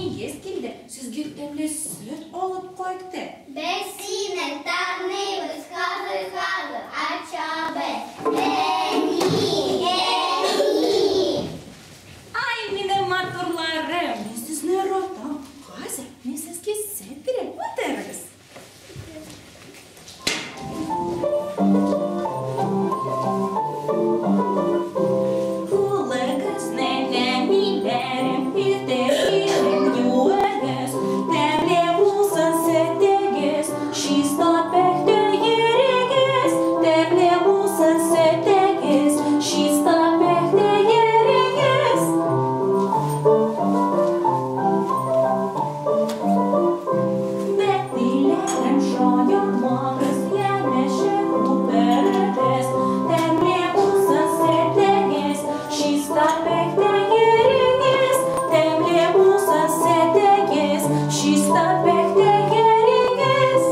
Әниегез килде, сезгә тәмле сөт алып кайтты. Без сине таныйбыз, хәзер-хәзер ачабыз. Әни, әни! Ай, минем матурларым, мин сезне яратам. Хәзер мин сезгә сөт бирәм, утырыгыз. Кулыгызны, нәниләрем, иртә-кичен юыгыз, тәмле булсын сөтегез, чиста пөхтә йөрегез, тәмле булсын сөтегез, чиста пөхтә йөрегез. Бәтиләрем, шаярмагыз, янәшә утырыгыз, тәмле булсын сөтегез, чиста пөхтә йөрегез, тәмле булсын сөтегез, чиста пөхтә йөрегез.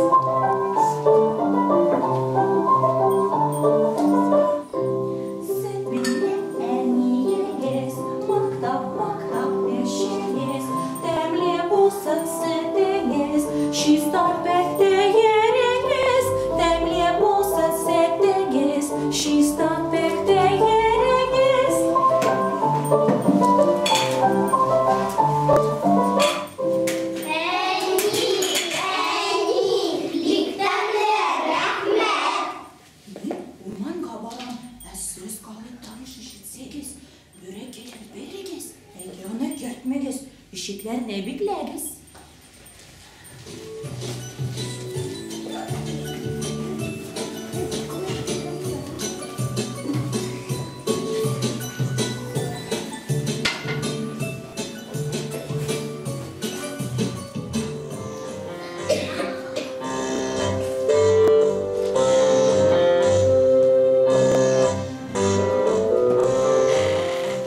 Сөт бирә әниегез, мактап-мактап эчегез, тәмле булсын сөтегез, чиста пөхтә йөрегез, тәмле булсын сөтегез, чиста пөхтә йөрегез. Әни, әни, бик тәмле, рәхмәт. Мин урманга барам, ә сез калай тавыш ишетсәгез, бүре килер белегез, өйгә аны кертмәгез, ишекләрне бикләгез.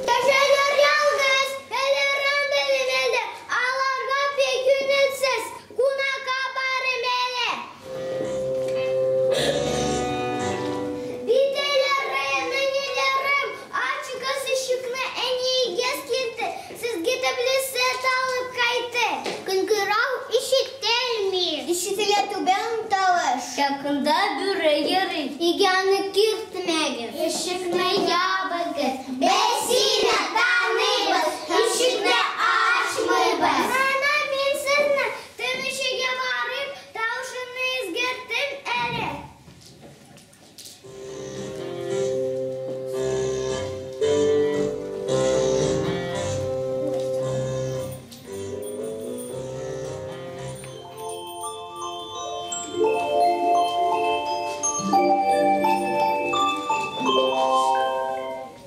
Кешеләр ялгыз, элерен белмәде, аларга бик күңелсез, кунакка барым әле. Битәләрем, нәниләрем, ачыгыз ишекне, әниегез килде, сезгә тәмле сөт алып кайтты. Кыңгырау ишетелми. Ишетелә түбән тавыш. Якында бүре йөри. Өйгә аны кертмәгез. Ишекне ябыгыз. Без сине таныйбыз. Ишекне ачмыйбыз. Менә мин сезне төн эчегә барып, тавышымны үзгәрттем әле.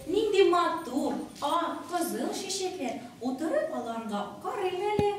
Нинди матур, ак, кызыл чәчәкләр, утырып аларга карыйм әле.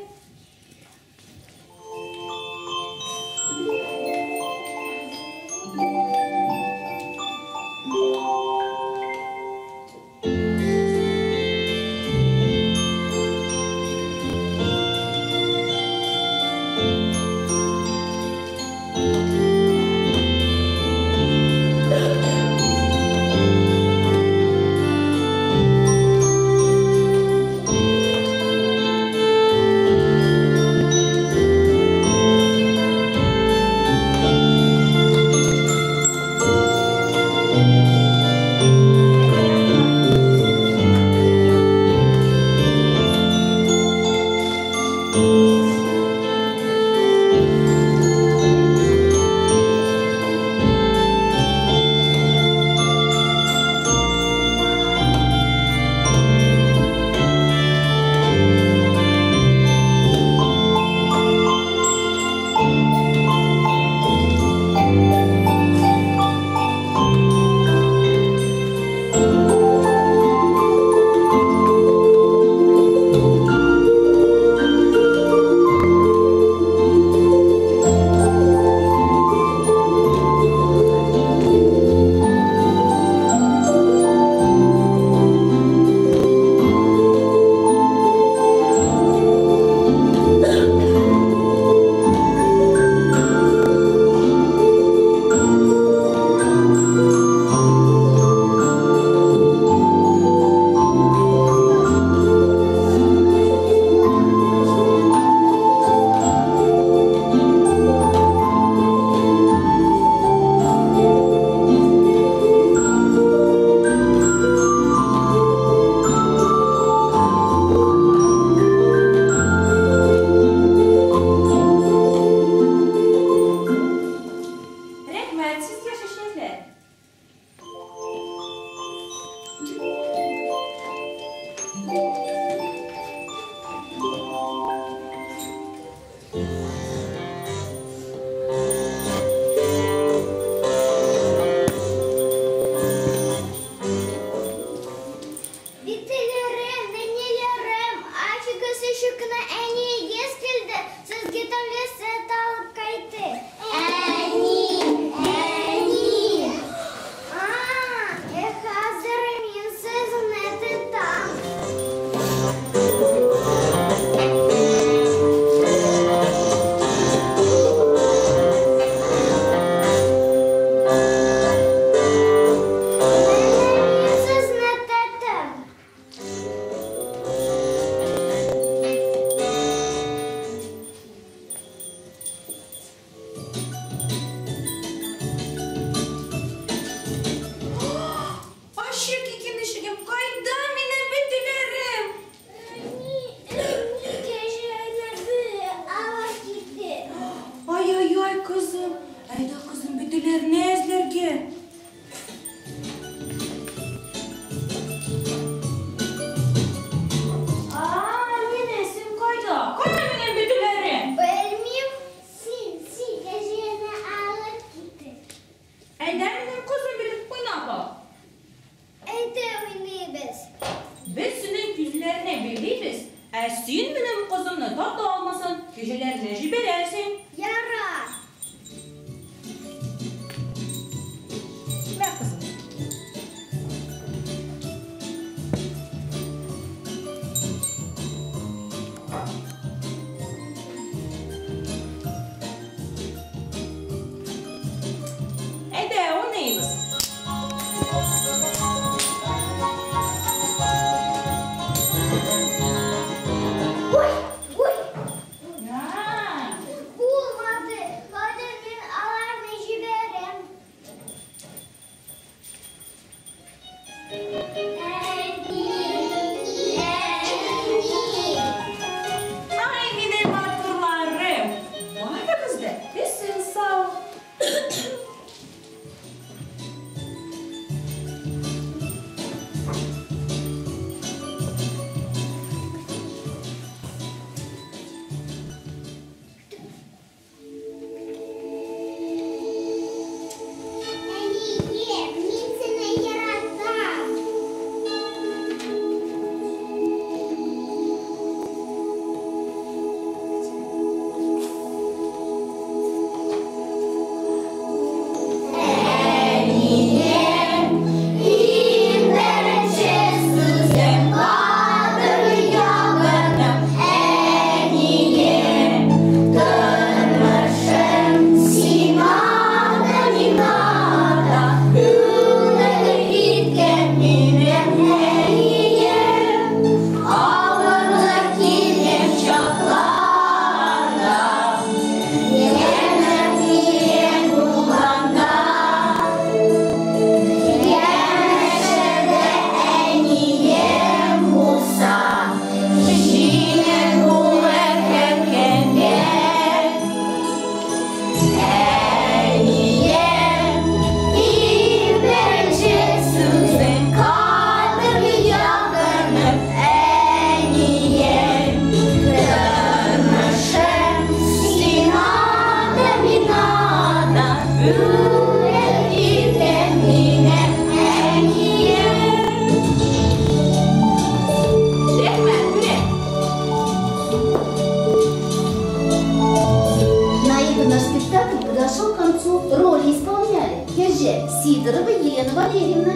Бүре, Сидорова Елена Валерьевна.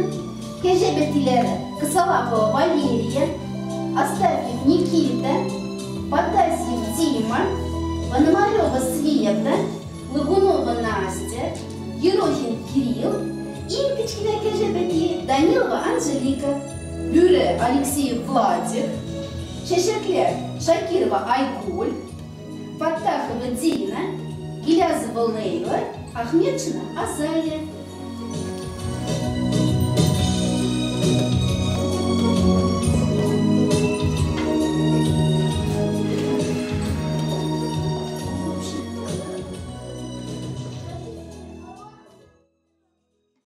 Кәҗә бәтиләре, Косолапова Валерия, Астафьев Никита, Потасьев Дима, Пономарева Света, Логунова Настя, Ерохин Кирилл, иң кечкенә кәҗә бәтие Данилова Анжелика. Бүре, Алексеев Владик, Чәчәкләр, Шакирова Айгуль, Фаттахова Дина, Гилязова Лейла, Ахметшина Азалия.